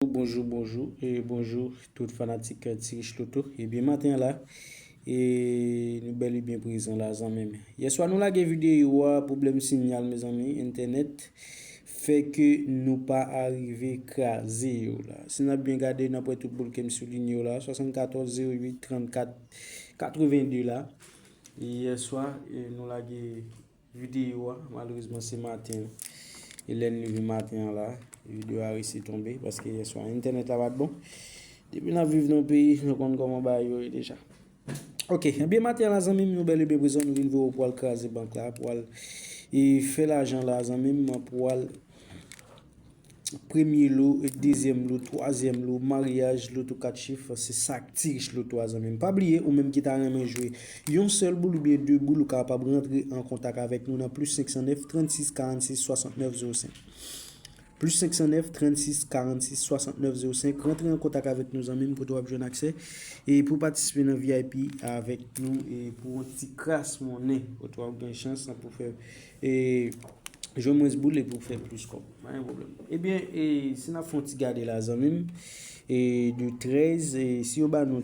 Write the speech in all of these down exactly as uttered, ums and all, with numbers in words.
Bonjou, bonjou, e bonjou tout fanatik Ti Rich Loto. Ebyen, maten an la, e nou bèl e byen prezan la, zanmi m. Yèswa, nou lage videyo a, pwoblèm sinyal, mezanmi, entènèt fè ke nou pa arive kraze yo la. Si n ap byen gade, n ap wè tout boul ke m soulinye yo la, swasannkatòz zewo uit trannkat katreven de la. Yèswa, e nou lage videyo a, malerezman, se maten an. E lè n leve maten an la, videyo a resi tonbe, paske yèswa, entènèt la pa t bon. Depi n ap viv nan yon peyi, nou konn kòman bagay yo ye deja. Ok, ebyen, maten an la, zanmi m, nou bèl e byen prezan, nou vin voye w pou al kraze bank la, pou al, e, fè lajan la, zanmi m, pou al premye lo, dezyèm lo, twazyèm lo, maryaj, loto kat chif, se sa k Ti Rich Loto a, zanmi m. Pa bliye, ou menm ki ta renmen jwe yon sèl boul oubyen de boul, ou kapab rantre an kontak avèk nou nan plis senk san nèf, trannsis, karannsis, swasantnèf, zewo senk. Plis senk san nèf, trannsis, karannsis, swasantnèf, zewo senk. Rantre an kontak avèk nou, zanmi m, kote w ap jwenn aksè e pou patisipe nan V I P avèk nou e pou yon ti kras monnen, kote w ap gen chans pou fè, e, jwe mwens boul e pou fè plis kòb. Pa gen pwoblèm. Ebyen, e, si n ap fè yon ti gade la, zanmi m, e, de trèz, e, si yo ba nou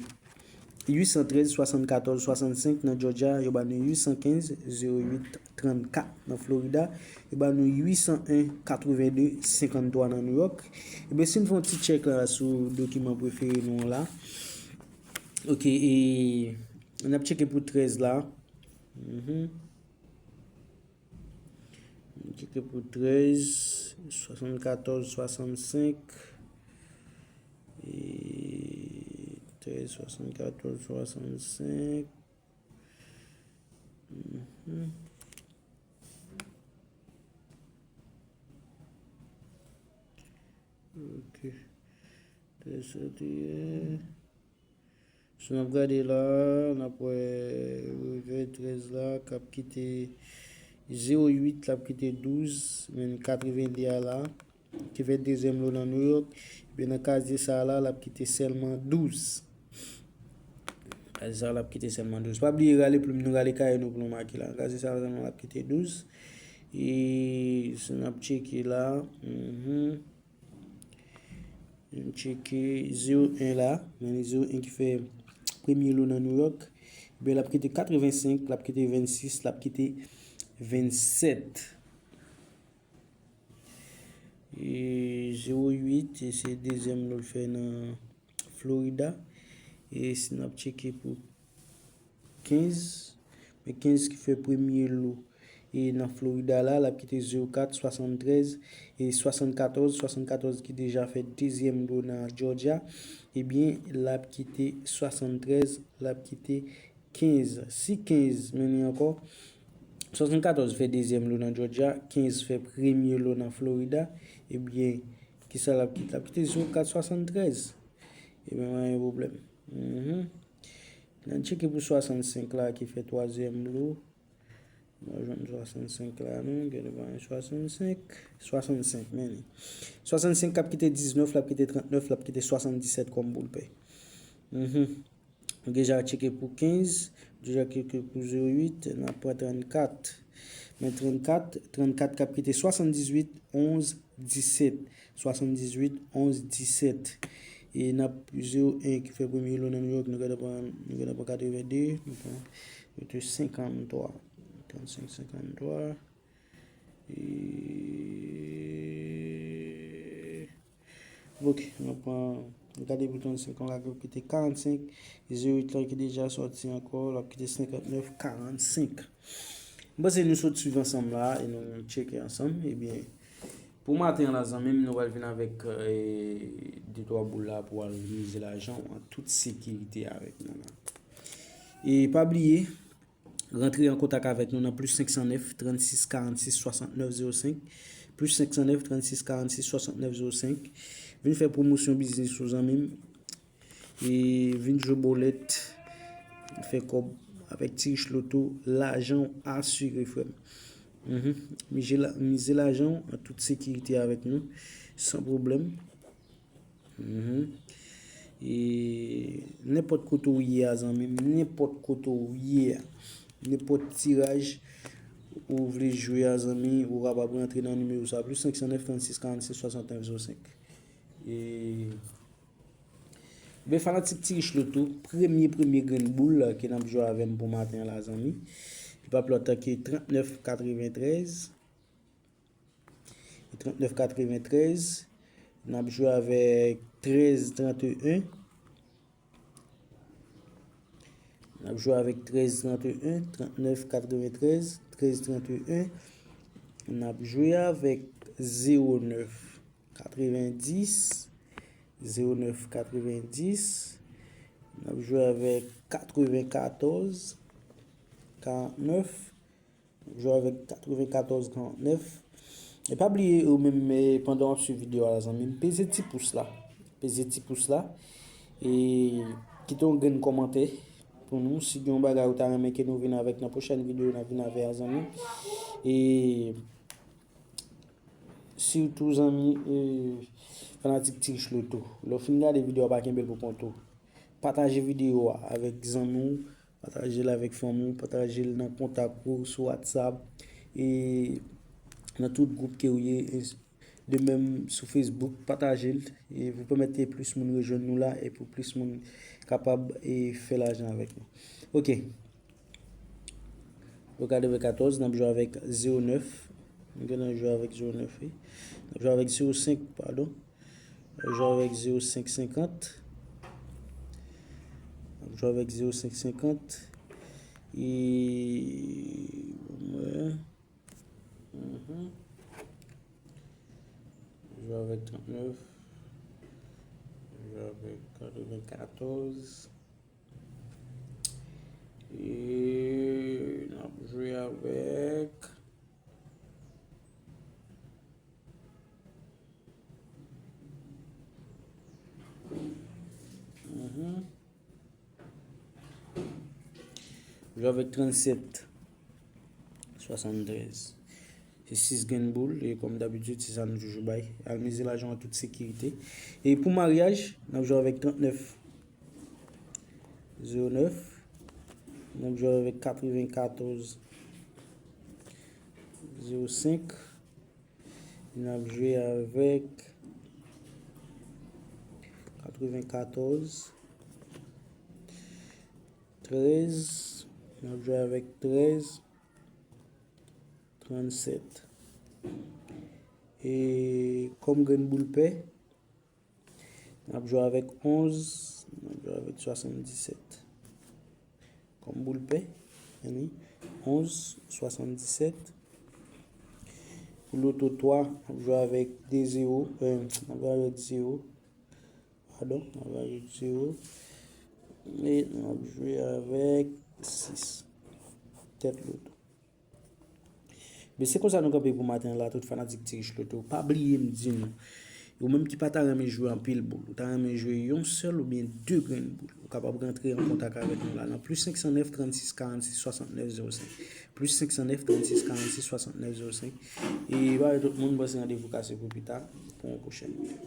uit san trèz, swasannkatòz, swasannsenk nan Georgia, yo ba nou uit san kenz, zewo uit trannkat nan Florida, yo ba nou uit san en, katreven de, senkanntwa nan New York. Ebyen, si n fè yon ti tchèk la sou dokiman prefere nou an la. Ok, e n ap tcheke pou trèz la. Mhm. Tcheke pou trèz, swasannkatòz, swasannsenk. E trèz, swasannkatòz, swasannsenk. Mhm. Ok. Trèz, trèz. Si n ap gade la, n ap wè revè trèz la k ap kite zewo uit, l ap kite douz, men katreven de a la, ki fè dezyèm lo nan New York, ebyen nan kazye sa a la, l ap kite sèlman douz. Kazye sa a, l ap kite sèlman douz. Pa bliye rale plim nou, rale kaye nou pou nou make la. Kazye sa a sèlman, l ap kite douz. E si n ap tcheke la, mhm. N tcheke zewo en la, men zewo en ki fè premye lo nan New York. Ebyen, l ap kite katrevensenk, l ap kite vennsis, l ap kite vennsèt. E zewo uit, e se dezyèm lo l fè nan Florida. E si n ap tcheke pou kenz, men kenz ki fè premye lo e nan Florida la, l ap kite zewo kat, swasanntrèz, e swasannkatòz, swasannkatòz ki deja fè dezyèm lo nan Georgia, ebyen, l ap kite swasanntrèz, l ap kite kenz. Si kenz, men li ankò, swasannkatòz fè dezyèm lo nan Georgia, kenz fè premye lo nan Florida, ebyen, kisa l ap kite? L ap kite zewo kat swasanntrèz. Ebyen, pa gen pwoblèm. Mhm. N a tcheke pou swasannsenk la ki fè twazyèm lo. Nou jwenn swasannsenk la, non, gen devan swasannsenk. Swasannsenk, men li. Swasannsenk k ap kite diznèf, l ap kite trannèf, l ap kite swasanndisèt kòm boul pè. Mhm. Nou deja tcheke pou kenz, nou deja tcheke pou zewo uit, n ap pran trannkat. Men trannkat, trannkat k ap kite swasanndizuit, onz, disèt. Swasanndizuit, onz, disèt. E n ap zewo en ki fè premye lo nan New York, nou gentan pran, nou gentan pran katreven de, nou pran, nou te senkanntwa. Trannsenk, senkanntwa. E, ok, nou pran, nou gade pou trannsenk an la, ki te karannsenk, zewo uit la ki deja sòti ankò, l ap kite senkantnèf, karannsenk. M panse nou sot swiv ansanm la, e nou tcheke ansanm, ebyen, pou maten an la, zanmi m, nou pral vin avèk, e, de twa boul la pou al mize lajan w an tout sekirite avèk nou la. E pa bliye, rantre an kontak avèk nou nan plis senk san nèf, trannsis, karannsis, swasantnèf, zewo senk, plis senk san nèf, trannsis, karannsis, swasantnèf, zewo senk. Vin fè pwomosyon biznis ou, zanmi m. E vin jwe bolèt, fè kòb avèk Ti Rich Loto, lajan w asire, frè m. Mhm. Mize la, mize lajan w an tout sekirite avèk nou, san pwoblèm. Mhm. E nenpòt kote w ye a, zanmi m, nenpòt kote w ye a, nenpòt tiraj ou vle jwe a, zanmi, ou kapab rantre nan nimewo sa, plis senk san nèf, trannsis, karannsis, swasantnèf, zewo senk. E Ebyen, fanatik Ti Rich Loto, premye, premye grenn boul ke n ap jwe avè m pou maten an la, zanmi. Li p ap lòt ke trannèf katreventrèz. Trannèf katreventrèz. N ap jwe avèk trèz tranteyen. N ap jwe avèk trèz tranteyen, trannèf katreventrèz, trèz tranteyen. N ap jwe avèk zewo nèf katrevendis, zewo nèf katrevendis. N ap jwe avèk katrevenkatòz karantnèf. Jwe avèk katrevenkatòz karantnèf. E pa bliye, ou menm, e, pandan w ap swiv videyo a la, zanmi m, peze ti pous la. Peze ti pous la. E kite yon grenn kòmantè pou nou. Si gen yon bagay ou ta renmen ke nou vin avèk nan pwochèn videyo, n ap vin avè a, zanmi m. E sitou, zanmi, e, fanatik Ti Rich Loto, lè w fin gade videyo a, pa kenbe l pou kont ou. Pataje videyo a avèk zanmi w, pataje l avèk fanmi w, pataje l nan kontak ou sou WhatsApp, e nan tout gwoup ke w ye, e de menm sou Facebook, pataje l, e pou pèmèt ke plis moun rejwenn nou la, e pou plis moun kapab, e fè lajan avèk nou. Ok. Pou katrevenkatòz, n ap jwe avèk zewo nèf. Nou genlè jwe avèk zewo nèf, wi. N ap jwe avèk zewo senk, padon. N ap jwe avèk zewo senk senkant. N ap jwe avèk zewo senk senkant. E, wè. Mhm. Jwe avèk trannèf. Jwe avèk katrevenkatòz. E n ap jwe avèk, mhm. Jwe avèk trannsèt swasanntrèz. Se sis grenn boul, e kòm dabitid, se sa nou toujou bay. Al mize lajan an tout sekirite. E pou maryaj, n ap jwe avèk trannèf zewo nèf. N ap jwe avèk katrevenkatòz zewo senk. N ap jwe avèk katrevenkatòz trèz. N ap jwe avèk trèz trannsèt. E kòm grenn boul pè, n ap jwe avèk onz, n ap jwe avèk swasanndisèt. Kòm boul pè, anni, onz, swasanndisèt. Pou loto twa, n ap jwe avèk de zewo, e, n ap jwe avèk zewo. Padon, n ap jwe avèk zewo. E n ap jwe avèk sis. Tèt loto. Men se konsa nou kanpe pou maten an la, tout fanatik Ti Rich Loto. Pa bliye m di nou, ou menm ki pa ta renmen jwe anpil boul, ou ta renmen jwe yon sèl oubyen de grenn boul, ou kapab rantre an kontak avèk nou la nan plis senk san nèf, trannsis, karannsis, swasantnèf, zewo senk. Plis senk san nèf, trannsis, karannsis, swasantnèf, zewo senk. E ba tout moun, ban se randevou kase pou pita, pou yon pwochèn videyo.